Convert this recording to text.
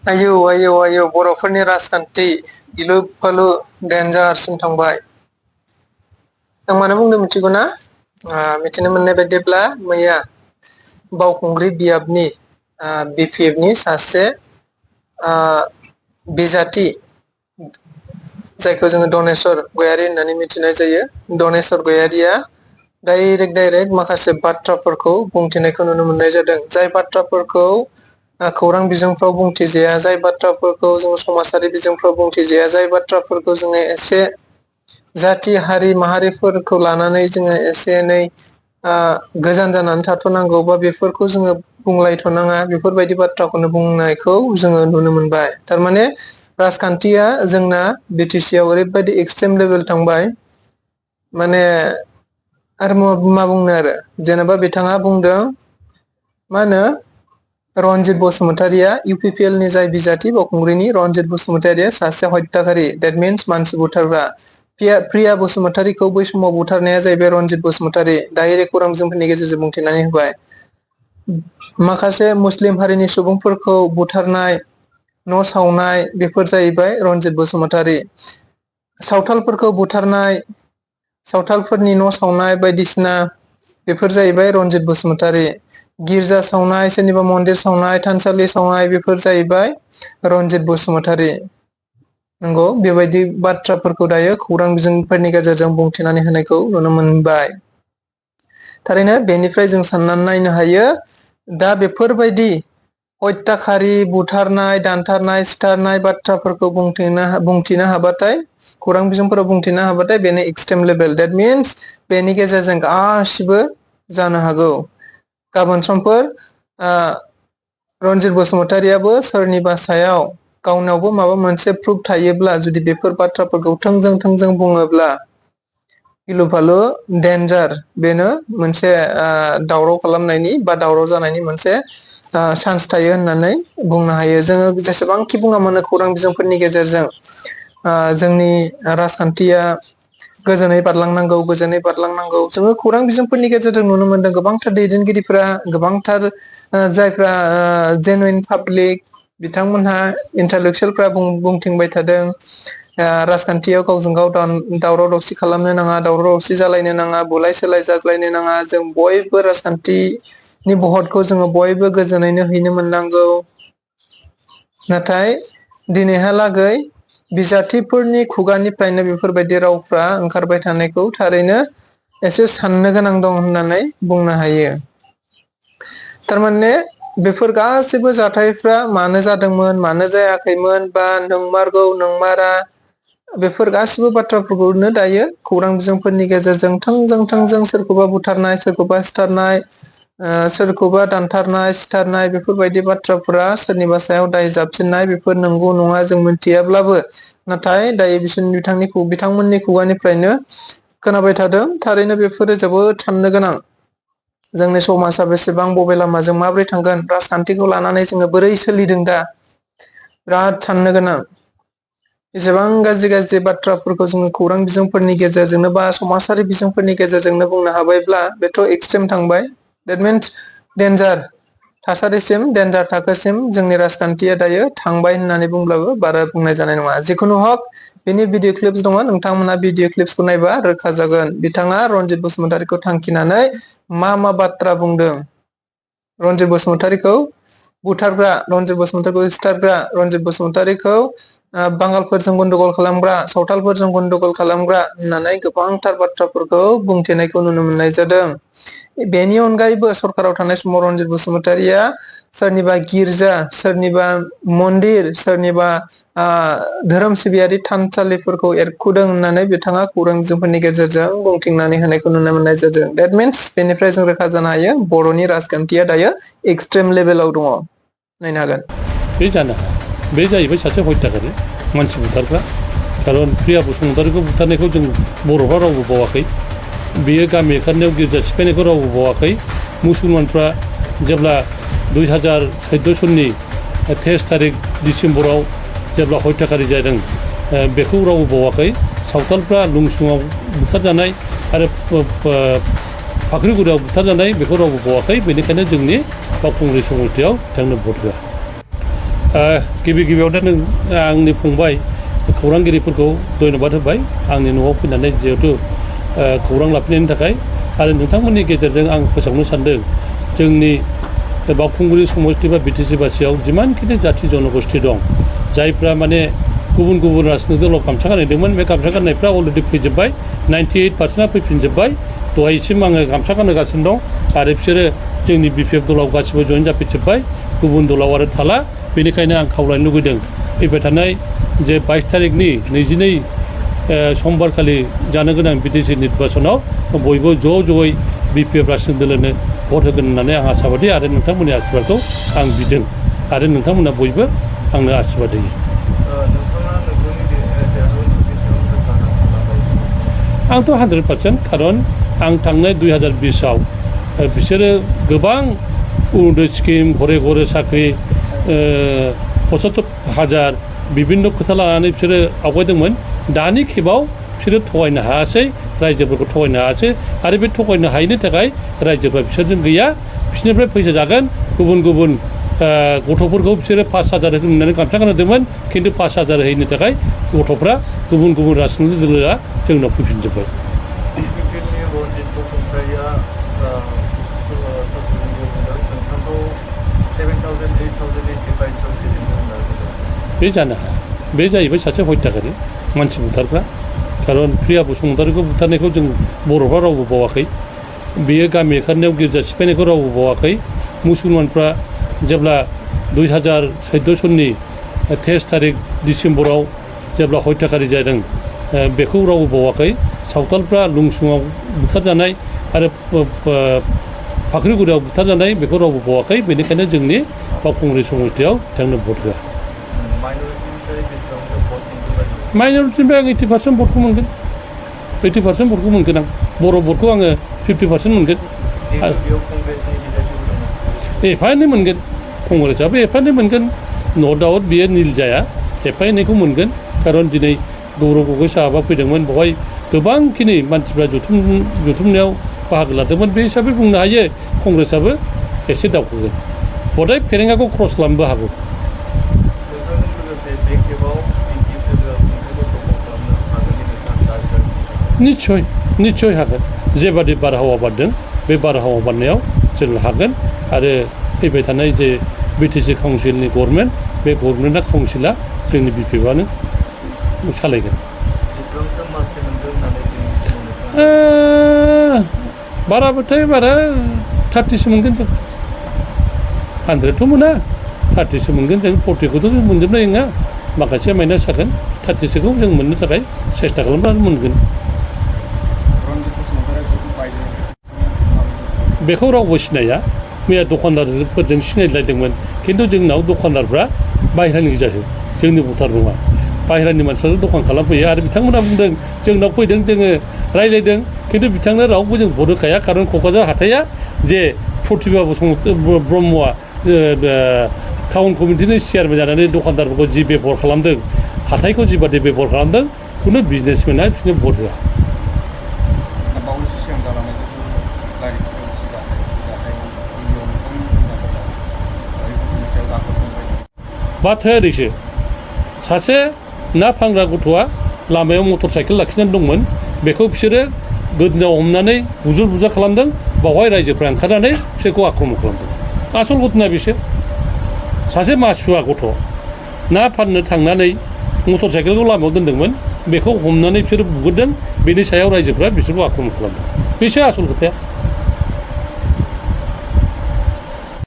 आयौ आयौ आयौ बर'फोरनि राजखान्थि गिलु फालु देनजारसिम थांबाय। आं मानो बुंदों मिथिगौ ना? मिथिनो मोननाय बायदिब्ला मैया बावखुंग्रि बियाबनि BPFनि सासे बिजाथि जायखौ जोङो दनेस्वर गयारि होननानै मिथिनाय जायो। दनेस्वर गयारिया डाइरेक्ट माखासे बाथ्राफोरखौ बुंथिनायखौ नुनो मोननाय जादों। जाय बाथ्राफोरखौ खौरां बिजोंफ्राव बुंथिजाया, जाय बाथ्राफोरखौ जोङो समाजारि बिजोंफ्राव बुंथिजाया, जाय बाथ्राफोरखौ जोङो एसे जाथि हारि माहारिफोरखौ लानानै जोङो एसे एनै गोजान जानानै थाथ'नांगौ बा बेफोरखौ जोङो बुंलायथ'नाङा, बेफोरबायदि बाथ्राखौनो बुंनायखौ जोङो नुनो मोनबाय। थारमाने राजखान्थिया जोंना BTC आव ओरैबायदि एक्सट्रिम लेभेल थांबाय, माने आरो मा बुंनो आरो जेनेबा बिथाङा बुंदों मा होनो रनजित बसुमतारिया UPPL नि जाय बिजाथि बावखुंग्रिनि रनजित बसुमतारिया सासे हत्याकारि, डेट मिन्स मानसि बुथारग्रा। प्रिया बसुमतारिखौ बै समाव बुथारनाया जाहैबाय रनजित बसुमतारि। डाइरेक्ट खौरां बिजोंफोरनि गेजेरजों बुंथिनानै होबाय। माखासे मुस्लिम हारिनि सुबुंफोरखौ बुथारनाय, न' सावनाय बेफोर जाहैबाय रनजित बसुमतारि। सावथालफोरखौ बुथारनाय, सावथालफोरनि न' सावनाय बायदिसिना बेफोर जाहैबाय रनजित बसुमतारि। गिर्जा सावनाय, सोरनिबा मन्दिर सावनाय, थानसालि सावनाय बेफोर जाहैबाय रनजित बसुमतारि। नंगौ, बेबायदि बाथ्राफोरखौ दायो खौरां बिजोंफोरनि गेजेरजों बुंथिनानै होनायखौ नुनो मोनबाय। थारैनो बेनिफ्राय जों साननानै नायनो हायो, दा बेफोरबायदि हत्याकारि, बुथारनाय, दानथारनाय, सिथारनाय बाथ्राफोरखौ बुंथिनो हाबाथाय, खौरां बिजोंफोराव बुंथिनो हाबाथाय बेनो एक्सट्रिम लेभेल। डेट मिन्स बेनि गेजेरजों गासिबो जानो हागौ। गाबोन समफोर रनजित बसुमतारियाबो सोरनिबा सायाव गावनावबो माबा मोनसे प्रुफ थायोब्ला जुदि बेफोर बाथ्राफोरखौ थोंजों बुङोब्ला गिलु फालु देन्जार, बेनो मोनसे दावराव खालामनायनि बा दावराव जानायनि मोनसे चान्स थायो होननानै बुंनो हायो। जोङो जेसेबांखि बुङा मानो खौरां बिजोंफोरनि गेजेरजों जोंनि राजखान्थिया गोजोनै बारलांनांगौ, गोजोनै बारलांनांगौ। जोङो खौरां बिजोंफोरनि गेजेरजों नुनो मोनदों गोबांथार दैदेनगिरिफोरा, गोबांथार जायफ्रा जेनुइन पाब्लिक बिथांमोनहा इन्टालेक्सुयेलफ्रा बुंथिंबाय थादों राजखान्थियाव गावजों गाव दावराव दावसि खालामनो नाङा, दावराव दावसि जालायनो नाङा, बुलाय सोलाय जाज्लायनो नाङा, जों बयबो राजखान्थिनि भटखौ जोङो बयबो गोजोनैनो हैनो मोननांगौ। नाथाय दिनैहालागै बिजाथिफोरनि खुगानिफ्रायनो बेफोरबायदि रावफ्रा ओंखारबाय थानायखौ थारैनो एसे साननो गोनां दं होननानै बुंनो हायो। थारमाने बेफोर गासैबो जाथायफ्रा मानो जादोंमोन, मानो जायाखैमोन, बा नंमारगौ नंमारा, बेफोर गासिबो बाथ्राफोरखौनो दायो खौरां बिजोंफोरनि गेजेरजों थोंजों सोरखौबा बुथारनाय, सोरखौबा सिथारनाय, सोरखौबा दानथारनाय, सिथारनाय बेफोरबायदि बाथ्राफोरा सोरनिबा सायाव दाय जाबसिननाय, बेफोर नंगौ नङा जों मिथियाब्लाबो, नाथाय दायो बिथांमोननि खुगानिफ्रायनो खोनाबाय थादों। थारैनो बेफोरो जोबोद साननो गोनां। जोंनि समाजा बेसेबां बबे लामाजों माबोरै थांगोन, राजखान्थिखौ लानानै जोङो बोरै सोलिदों दा, बिराद साननो गोनां। एसेबां गाज्रि बाथ्राफोरखौ जोङो खौरां बिजोंफोरनि गेजेरजोंनो बा समाजारि बिजोंफोरनि गेजेरजोंनो बुंनो हाबायब्ला बेथ' एक्सट्रिम थांबाय। देट मिन्स देन्जार थासारिसिम, देन्जार थाखोसिम जोंनि राजखान्थिया दायो थांबाय होननानै बुंब्लाबो बारा बुंनाय जानाय नङा। जिखुनु हक, बेनि भिडिअ क्लिप्स दङ, नोंथांमोना भिडिअ क्लिप्सखौ नायबा रोखा जागोन बिथाङा रनजित बसुमतारिखौ थांखिनानै मा बाथ्रा बुंदों। रनजित बसुमतारिखौ बुथारग्रा, रनजित बसुमतारिखौ सिथारग्रा, रनजित बसुमतारिखौ बांगालफोरजों गन्डगल खालामग्रा, सावथालफोरजों गन्डगल खालामग्रा होननानै गोबांथार बाथ्राफोरखौ बुंथिनायखौ नुनो मोननाय जादों। बेनि अनगायैबो सरकाराव थानाय समाव रनजित बसुमतारिया सोरनिबा गिर्जा, सोरनिबा मन्दिर, सोरनिबा धोरोम सिबियारि थानसालिफोरखौ एरखुदों होननानै बिथाङा खौरां बिजोंफोरनि गेजेरजों बुंथिनानै होनायखौ नुनो मोननाय जादों। देट मिन्स बेनिफ्राय जों रोखा जानो हायो बर'नि राजखान्थिया दायो एक्सट्रिम लेभेलाव दङ। नायनो हागोन। बे जानो हाया। बे जाहैबाय सासे हत्याकारि, मानसि बुथारग्रा। खारन प्रिया बसुमतारिखौ बुथारनायखौ जों बर'फ्रा रावबो बावाखै। बियो गामि ओंखारनायाव गिर्जा सिफायनायखौ रावबो बावाखै। मुसलमानफ्रा जेब्ला 2014 सननि 23 तारिख डिसेम्बराव जेब्ला हत्याकारि जादों, बेखौ रावबो बावाखै। सावथालफ्रा लुंसुङाव बुथारजानाय आरो फाख्रिगुरियाव बुथारजानाय बेखौ रावबो बावाखै। बेनिखायनो जोंनि बावखुंग्रि समस्थियाव बिथांनो भट होआ। गिबियावनो नों आंनि फंबाय खौरांगिरिफोरखौ धन्यबाद होबाय आंनि न'आव फैनानै जिहेथु खौरां लाफैनायनि थाखाय आरो नोंथांमोननि गेजेरजों आं फोसावनो सानदों जोंनि बावखुंग्रि समष्टि बा बिटिसि बासियाव जिमानखिनि जाथि जनगोष्ठी दं जायफ्रा माने गुबुन गुबुन राजनितिक दलाव गामसा गानहैदोंमोन बे गामसा गाननायफ्रा अलरेडि फैजोब्बाय 98% फैफिनजोब्बाय दहायसिम आङो गामसा गानहोगासिनो दं आरो बिसोरो जोंनि BPF दलाव गासिबो जयेन जाफैजोब्बाय गुबुन दलाव आरो थाला बेनिखायनो आं खावलायनो लुगैदों फैबाय थानाय जे 22 तारिखनि 22 समबारखालि जानो गोनां बिटिसि निर्बाचनाव बयबो ज'यै BPF राजनितिक दोलोनो भट होगोन होननानै आं आसाबादि आरो नोंथांमोननि आशीर्बादखौ आं बिदों आरो नोंथांमोना बयबो आंनो आशीर्बाद होयो। आंथ' 100% खारन आं थांनाय 2020आव बिसोरो गोबां अरुण'दय स्किम घरे घरे साख्रि 75,000 बिभिन्न खोथा लानानै बिसोरो आवगायदोंमोन दानि खेबाव बिसोरो थगायनो हायासै रायजोफोरखौ थगायनो हायासै आरो बे थगायनो हायैनि थाखाय रायजोफ्रा बिसोरजों गैया बिसोरनिफ्राय फैसा जागोन गुबुन गुबुन गथ'फोरखौ बिसोरो 5,000 होननानै गामसा गानहोदोंमोन खिन्थु 5,000 होयैनि थाखाय गथ'फ्रा गुबुन गुबुन राजनितिक दोलोआ जोंनाव फैफिनजोब्बाय। बे जानो हाया बे जाहैबाय सासे हत्याकारि मानसि बुथारग्रा खारन प्रिया बसुमतारीखौ बुथारनायखौ जों बर'फ्रा रावबो बावाखै बेयो गामि ओंखारनायाव गिर्जा सिफायनायखौ रावबो बावाखै मुसलमानफ्रा जेब्ला 2014 सननि 23 तारिख डिसेम्बराव जेब्ला हत्याकारि जादों बेखौ रावबो बावाखै सावथालफ्रा लुंसुङाव बुथारजानाय आरो फाख्रिगुरियाव बुथारजानाय बेखौ रावबो बावाखै बेनिखायनो जोंनि बावखुंग्रि समष्टियाव बिथांनो भट होआ। माइन'रिटिनिफ्राय आं 80% भटखौ मोनगोन 80% भटखौ मोनगोन आं बर' भटखौ आङो 50% मोनगोन एफा एनै मोनगोन कंग्रेसआबो एफा एनै मोनगोन नो डाउट बियो निल जाया एफा एनैखौ मोनगोन खारन दिनै गौरब गगৈ साहाबा फैदोंमोन बेवहाय गोबांखिनि मानसिफ्रा जथुमनायाव बाहागो लादोंमोन बे हिसाबै बुंनो हायो कंग्रेसआबो एसे दावखोगोन बधाय फेरेंगाखौ क्रस खालामनोबो हागौ। निस्सय हागोन जेबादि बारहावा बारदों बे बारहावा बारनायाव जों हागोन आरो फैबाय थानाय जे बिटिसि काउन्सिलनि गभर्नमेन्ट बे गभर्नमेन्टआ काउन्सिला जोंनि BPFआनो सालायगोन। बाराबाथाय बारा 30सो मोनगोन जों 100थ' मोना 30सो मोनगोन जों 40खौथ' जों मोनजोबनाय नङा माखासे माइनास जागोन 30सोखौ जों मोननो थाखाय सेस्था खालामब्लानो मोनगोन। बेखौ रावबो सिनाया मैया दखानदारफोरजों सिनायलायदोंमोन खिन्थु जोंनाव दखानदारफ्रा बाहेरानि गोजासो जोंनि भटार नङा बाहेरानि मानसिफ्रासो दखान खालामफैयो आरो बिथांमोना बुंदों जोंनाव फैदों जोङो रायज्लायदों खिन्थु बिथांनो रावबो जों भट होखाया खारन क'क्राझार हाथाइआ जे प्रतिभा ब्रह्मआ टाउन कमिटिनि चेयारमेन जानानै दखानदारफोरखौ जि बेबहार खालामदों हाथाइखौ जिबादि बेबहार खालामदों खुनु बिजनेसमेना बिसोरनो भट होआ। बाथ्राया ओरैसो सासे ना फानग्रा गथ'आ लामायाव मटर साइकेल लाखिनानै दंमोन बेखौ बिसोरो गोदोनायाव हमनानै बुजुर बुजा खालामदों बावहाय रायजोफ्रा ओंखारनानै बिसोरखौ आक्रमन खालामदों आसल घटना बिसोर सासे मासुवा गथ' ना फाननो थांनानै मटर साइकेलखौ लामायाव दोनदोंमोन बेखौ हमनानै बिसोरो बुगोरदों बेनि सायाव रायजोफ्रा बिसोरखौ आक्रमन खालामदों बेसो आसल खोथाया।